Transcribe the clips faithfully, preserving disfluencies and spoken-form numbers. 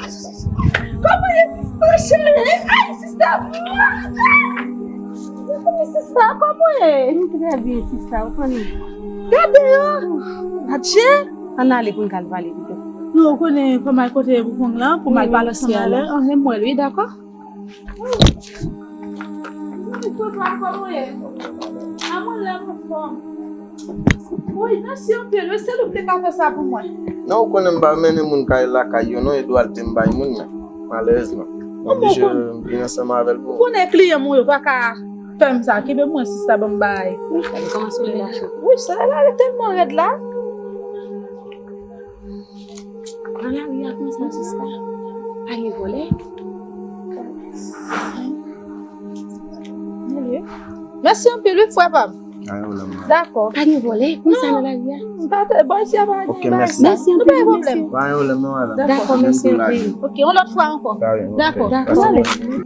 Kòman ye, sista cheri? Ay, sista! Kòman sista? Kòman ye? M trè byen, sista, ou konnen. Gade yo! Adje! Ann ale pou n ka al pale pito. Non, ou konnen fò m al kote boufong lan, pou m al pale ansanm avè l. Anhen, m wè l, wi, dakò. Wi, kòman ye? A mwen la, m anfòm. Wi, mèsi anpil, wi, se nou ki te ka fè sa pou mwen. Non, ou konnen m pa mennen moun kay lakay yo, non, e dwal te m bay moun nan, malerezman. Mwen oblije vin ansanm avè l pou. Ou konnen kliyan mwen yo pa ka fè m sa, kenbe mwen sista ban m bay. Gade kòman solèy la cho. Wi, solèy la tèlman rèd la. Nan lari a konsa, sista. Pa gen vòlè. Mèsi anpil, wi, frè pa m. Dakò. Pa gen vòlè konsa nan lari a. Non, pa te, bò isi a pa gen bagay. Mèsi anpil, mèsi. Pa gen pwoblèm, non, madanm. Dakò, mèsi anpil. Ok, yon lòt fwa ankò. Dakò. Dakò.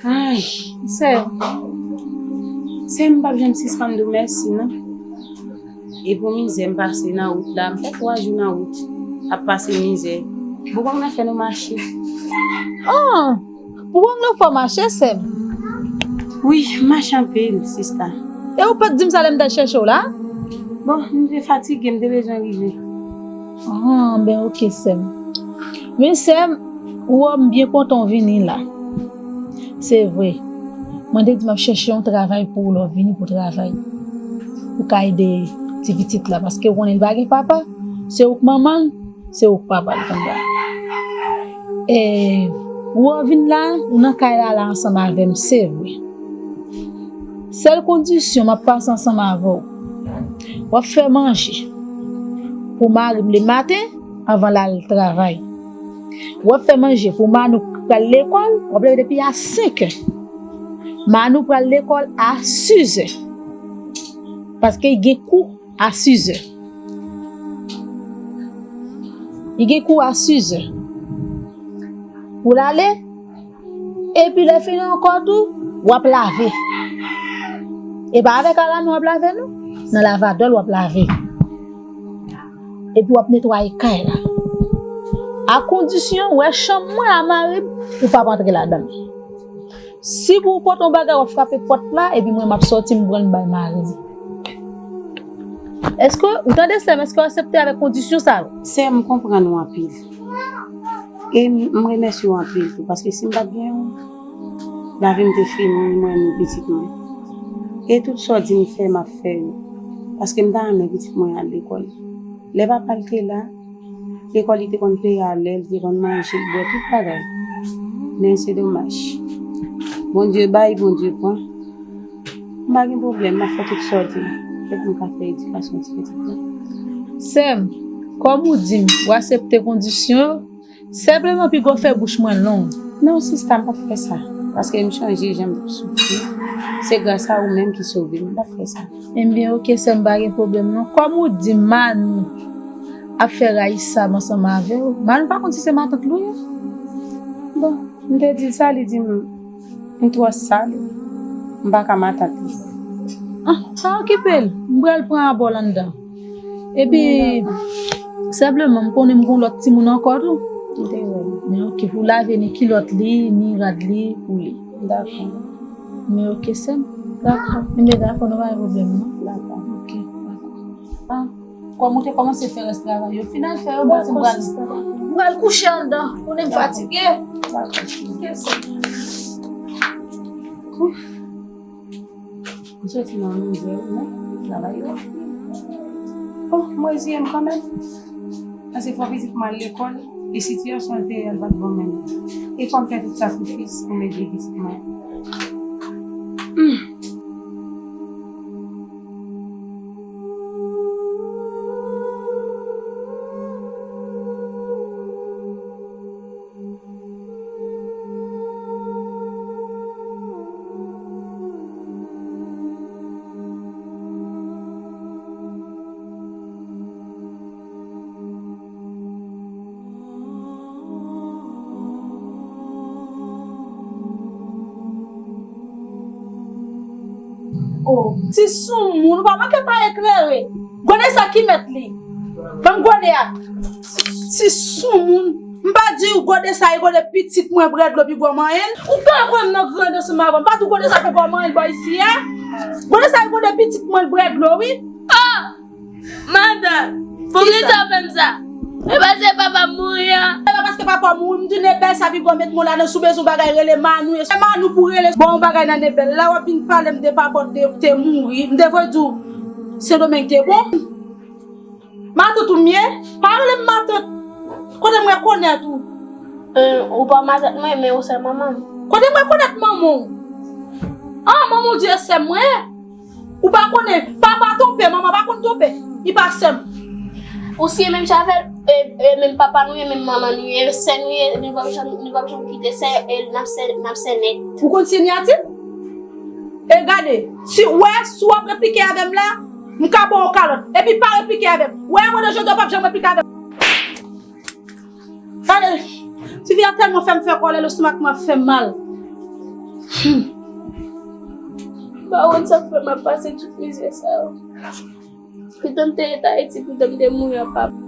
Ay, sè. Sè, m p ap janm sispann di w mèsi, non. E pou mizè m pase nan wout la, m fè twa jou nan wout, ap pase mizè. Bon, kòman fè nou mache? Ah! Ou wè m nan fò mache, sè m? Wi, m mache anpil, sista. E ou pa t di m sa lè m t al chèche w la? Bon, m te fatige, m te bezwen rive. Ah, ben, ok, sè m. Men, sè m, ou wè m byen kontan w vini la. Se vre. Mwen te di m ap chèche yon travay pou ou lè w vini pou travay. Ou ka ede ti pitit la, paske ou konnen li pa gen papa. Se ou k manman l. Se ou k papa l konnya. E, ou vin la, ou nan kay la, la ansanm avè m, se vre. Sèl kondisyon m ap pase ansanm avè w, w ap fè manje pou mari m lematen anvan l al travay. W ap fè manje pou Manou k pral lekòl, w ap leve depi a senk è. Manou pral lekòl a sizè. Paske gen kou a sizè. Li gen kou a sizè. Pou l ale, epi lè fini ankò tou, w ap lave. E pa avèk alamè w ap lave, non. Nan lavadòl w ap lave. Epi w ap netwaye kay la. A kondisyon, w wè chanm mwen a mari m, ou p ap antre ladan l. Si pou w pote yon bagay, w ap frape pòt la, epi mwen, m ap sòti, m pran l, m bay mari m. Èske, ou tande, sè m, èske w aksepte avèk kondisyon sa yo? Sè m, m konprann ou anpil. E m, m remèsye w anpil tou, paske si m pa t gen ou, lavi m te fini, mwen ni pitit mwen. E tout sa w di m fè, m ap fè yo. Paske m ta renmen pitit mwen al lekòl. Lè papa l te la, lekòl li te konn peye a lè, li te konn manje, l bwè, tout bagay. Men se domaj. Bondye bay, Bondye pran. M pa gen pwoblèm, m ap fè tout sa w di m. Fèt m ka fè edikasyon ti pitit la. Sè m, kòm ou di m, ou aksepte kondisyon yo, senpleman piga w fè bouch mwen long. Non, sista, m p ap fè sa. Paske m sonje jan m t ap soufri. Se gras a ou menm ki sove m. M p ap fè sa. Ebyen, oke, sè m, pa gen pwoblèm non. Kòm ou di m Manou ap fè rayisab ansanm avè w, Manou pa konn si se matant li w ye? Bon, m te di l sa, li di m m twò sal, m pa ka matant li. Ah, pa okipe l, m pral pran abò l anndan. Epi, senpleman, m konnen m gon lòt timoun ankò tou. M te wè l. Men oke, pou lave ni kilòt li, ni rad li, pou li. Dakò. Men oke, sè m. Dakò. Ebyen, dakò, nou pa gen pwoblèm, non? Dakò. Oke, dakò. Ah, kòm ou te kòmanse fè rès travay yo, fin al fè yo, bon, m pral, m pral kouche anndan, konnen m fatige. Dakò. Oke, sè m. Ouf. M soti nan mizè, wi, men travay yo. Oh, m reziye m kanmenm. Paske fò pitit mwen al lekòl. E sitiyasyon l te ye a, l pa t bon menm. E fò m fè tout sakrifis pou m ede pitit mwen. Hmm. Oh, ti soumoun, ou pa manke pa eklere. Gode sa ki mèt li. Ban m gode a. Ti soumoun. M pa di w gode sa e gode pitit mwen brèdlo pi gwo manyen l. Ou pa pran m nan grandans ansanm avè m. M pa di w gode sa pi gwo manyen l bò isi a. Gode sa e gode pitit mwen brèdlo wi. Oh! Madan, poukisa w fè m sa? E paske papa m mouri an. Se pa paske papa w mouri, m di Nebèl sa pi gwo met mwen ladan sou bezwen bagay rele Manou. E se Manou pou rele. Bon, yon bagay nan Nebèl. La w ap vin pale m de papa w te, te mouri. M te vle di w Sendomeng te bon. Matant ou m ye? Pa rele m matant. Kote m rekonèt ou? Eh, ou pa matant mwen, men ou se manman m. Kote m rekonèt manman w? Ah, manman w di e sè mwen. Ou pa konnen, papa twonpe, manman pa konn twonpe. Li pa sè m. Ou si e menm jan avè l, e, e menm papa nou ye, menm manman nou ye, e sè nou ye, nou p ap janm, nou p ap janm kite sè, e n ap sè, n ap sè nèt. Ou konn sinyati? E gade, si, wè, si w ap replike avè m la, m ka ba w kalòt. Epi pa replike avè m. Wè, mwen de jodi a w p ap janm replike avè m. Gade, ti fi a tèlman fè m fè kòlè, lestomak mwen ap fè m mal. Hmm. M pa konn sa k fè m ap pase tout mizè sa yo. Pitit m te ret Ayiti, pitit m te mouri an papa.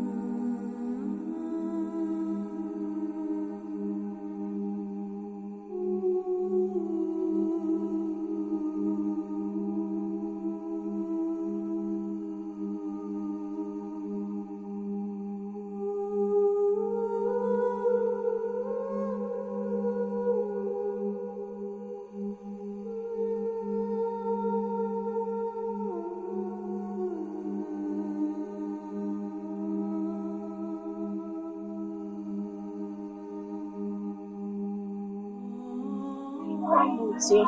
Bondye,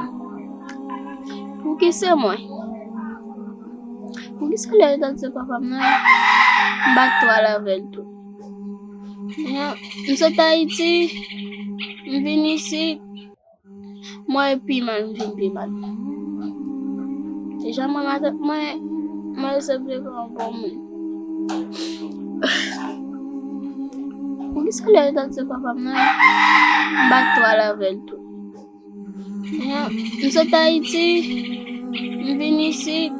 poukisa mwen? Poukisa lè yo t ap di papa m nan, m pa t twò al avè l tou? Men, m sot Ayiti, m vin isit, mwen pi mal, m vin pi mal. Deja mwen matant mwen, mwen se vle yon bon moun. Poukisa lè yo t ap di papa m nan, m pa t twò al avè l tou? Men, m sot Ayiti, m vin isit,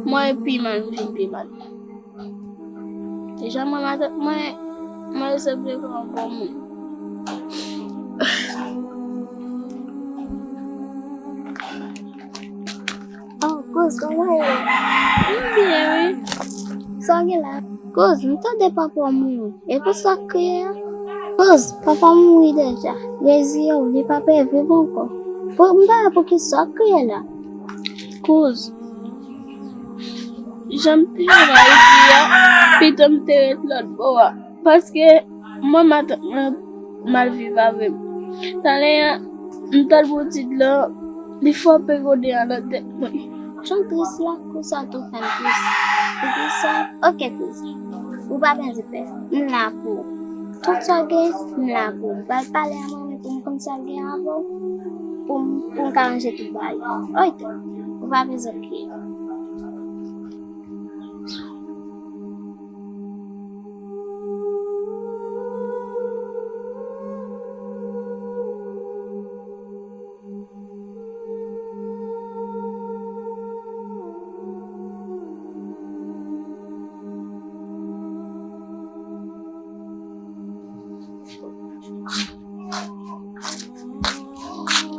mwen pi mal, m vin pi mal. Deja mwen matant mwen, mwen se vle yon bon moun. Oh, Kouz, kòman w ye? M byen, wi. Sa w gen la? Kouz, m tande papa w mouri. E pou sa w ap kriye a? Kouz, papa m mouri deja. Reziye w, li p ap reviv ankò. Pou, m pa wè poukisa w ap kriye la. Kouz, jan m te viv Ayiti a, pitit m te ret lòt bò a. Paske mwen matant mwen mal viv avè m. Talè a, m t al bwè ti dlo, li frape gode a nan tèt mwen. Jan tris la, Kouz, sa tou fè m tris. Poukisa? Oke, Kouz. Ou pa bezwen pè. M la pou ou. Tout sa w gen, m la pou ou. M pral pale a manmi pou m konn sa l gen avè w. Pou m, pou m ka ranje tout bagay. Oke. Ou pa bezwen kriye.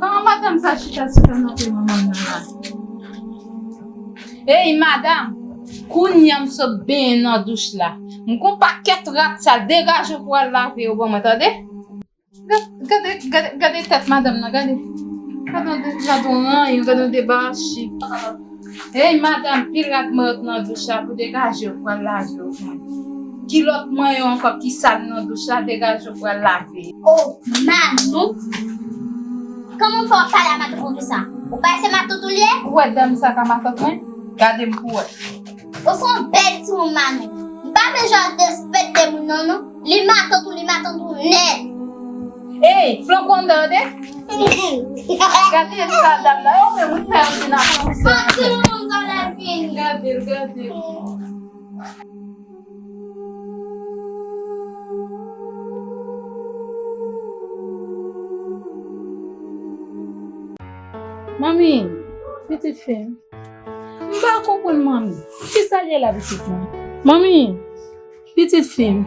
Kòman madanm sa chita sou kanapé manman m nan la? Ey, madanm! Kounye a m sot benyen nan douch la. M gon pakèt rad sal, degaje w pou al lave yo ban mwen, tande? Gad-, gade, gade, gade tèt madanm nan, gade. Gade yon de-, gade yon ranyon, gade yon debachi. Ey, madanm, pil rad mwen nan douch la pou degaje w pou al lave yo ban mwen. Kilòt mwen yo ankò ki sal nan douch la, degaje w pral lave. O, Manou! Kòman w fè w ap pale a matant ou konsa? Ou pa wè se matant ou li ye? Ou wè dam sa ka matant mwen? Gade m pou wè. Ou se yon bèl timoun, Manou. M pa vle jan w derespekte moun nan, non. Li matant ou, li matant ou nèt. Ey, flanke w anndan, tande? Gade sa dam la, yo menm wi fè yon ti nan fè yon sè. An, timoun, sa la vin. Gade l, gade l. Manmi, pitit fi m. M pa konprann manmi. Kisa l ye la, pitit mwen? Manmi, pitit fi m.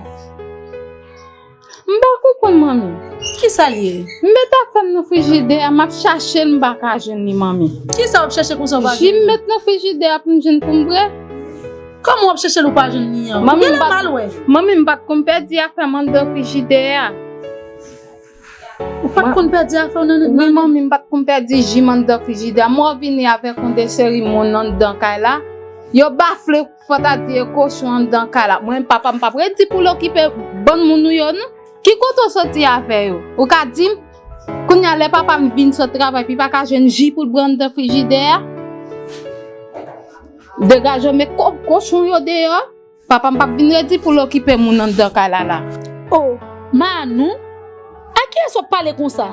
M pa konprann manmi. Kisa l ye? M met afè m nan frijidè a, m ap chache l, m pa ka jwenn li, manmi. Kisa w ap chache konsa w pa jwenn li? Ji m met nan frijidè a pou m jwenn pou m bwè. Kòman w ap chache l ou pa jwenn li an? Ou genlè mal wè. Manmi, m pa t konn pèdi afè m anndan frijidè a. Ou pa t konn pèdi afè w nan, nan... Wi, manmi, m pa t konn pèdi ji m anndan frijidè a. Mwen vini avèk yon de seri moun anndan kay la. Yo bafle, fò ta di e kochon anndan kay la. Mwen, papa m p ap redi pou l okipe bann moun ou yo, non. Ki kote w soti avè yo? Ou ka di m? Kounye a, lè papa m vin sot travay, li pa ka jwenn ji pou l bwè anndan frijidè a? Degaje w, met ko-, kochon yo deyò. Papa m p ap vin redi pou l okipe moun anndan kay la la. O, Manou, a kiyès w ap pale konsa?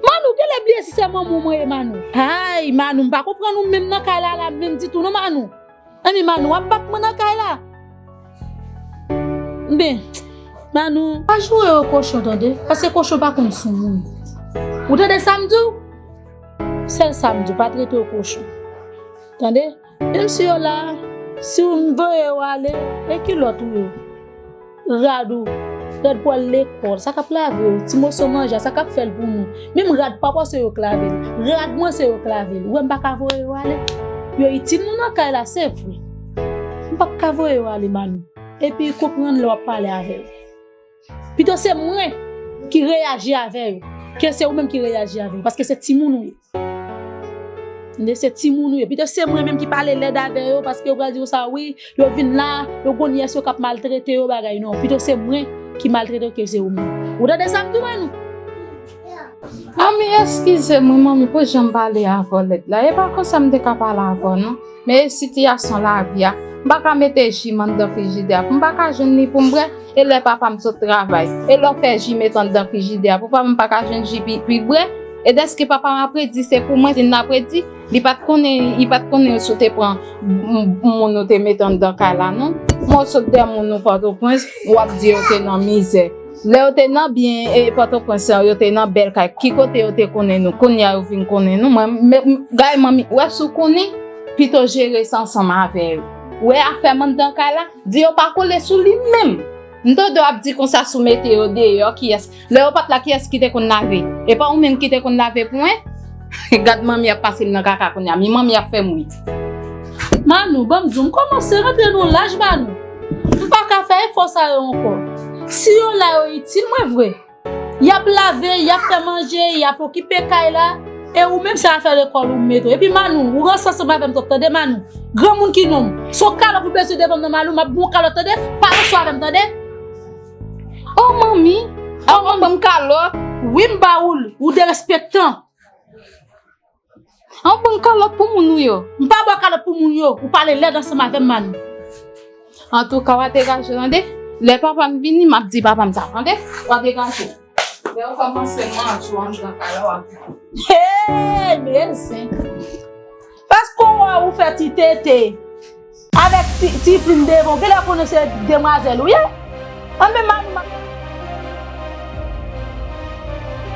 Manou, genlè bliye si se manman w mwen ye, Manou. Ay, Manou, m pa konprann ou menm nan kay la la, menm ditou non, Manou. Anben, Manou, w ap bat mwen nan kay la. Ben, Manou, pa joure yo kochon, tande, paske kochon pa konn sou moun. Ou tande sa m di w? Sèl sa m di w, pa trete yo kochon. Tande? Menm si yo la, si w voye yo ale, e kilòt ou yo? Rad ou, rad pou al lekòl, sa k ap lave yo, ti moso manje a, sa k ap fè l pou nou. Menm rad papa w se yo k lave l, rad mwen se yo k lave l. Ou wè m pa ka voye yo ale. Yo itil nou nan kay la, se vre. M p ap ka voye yo ale, Manou. Epi konprann lè w ap pale avè yo. Pito se mwen ki reyaji avè yo, ke se ou menm ki reyaji avè yo, paske se timoun ou ye. Tande, se timoun ou ye. Pito se mwen menm ki pale lèd avè yo, paske yo pral di konsa, wi, yo vin la, yo gon yès yo k ap maltrete yo, bagay, non. Pito se mwen ki maltrete yo ke se ou menm. Ou tande sa m di w, Manou? Manmi, eskize mwen, manmi, pou jan m pale avè w lèd la. E pa konsa m te ka pale avè w, non. Men e sitiyasyon lavi a. M pa ka mete ji m anndan frijidè a pou m pa ka jwenn li pou m bwè. E lè papa m sot travay, e lè w fè ji met anndan frijidè a pou papa m pa ka jwenn ji pi, pi bwè. E dèske papa m ap redi se pou mwen, si l ap redi, li pa t konnen, li pa t konnen si w te pran m-, m-, moun ou te met anndan kay la, non. Mwen w sot dèyè moun ou Pòtoprens, w ap di yo te nan mizè. Lè yo te nan byen, e, Pòtoprens lan, yo te nan bèl kay. Ki kote yo te konnen nou? Kounye a yo vin konnen nou. Mwen, m, m, gade manmi, w ap sou konnen, pito jere sa ansanm avè yo. Ou wè afè m anndan kay la, di yo pa kole sou li menm. M tande w ap di konsa si w mete yo deyò, kiyès? Lè yo pa t la, kiyès ki te konn lave? E pa ou menm ki te konn lave pou mwen? Gad manmi ap pase m nan kaka kounye a. Mi manmi ap fè m ri. Manou, ban m di w, m kòmanse rantre nan yon laj, Manou. M pa ka fè efò sa yo ankò. Si yo la, yo itil mwen vre. Y ap lave, y ap fè manje, y ap okipe kay la. E ou menm, se afè lekòl ou m mete w. Epi Manou, ou ranse ansanm avè m twòp, tande, Manou? Granmoun ki non m. Se yon kalòt ou bezwen devan m nan, Manou, m ap ba w yon kalòt, tande? Pa ranse avè m, tande? O, manmi, o, manmi, ban m kalòt. Wi, m ba ou l. Ou derespektan. An, ban m kalòt pou moun ou yo. M pa ba w kalòt pou moun yo. Ou pale lèd ansanm avè m, Manou. Antouka, w a degaje w, tande? Lè papa m vini, m ap di papa m sa, tande? W a degaje w. Lè w kòmanse manje w anndan kay la, w a di. Hey, mezanmi. Paske w wè ou fè ti tete. Avèk ti, ti plim devan w, genlè konnen se demwazèl ou ye. Anben, Manou, m ap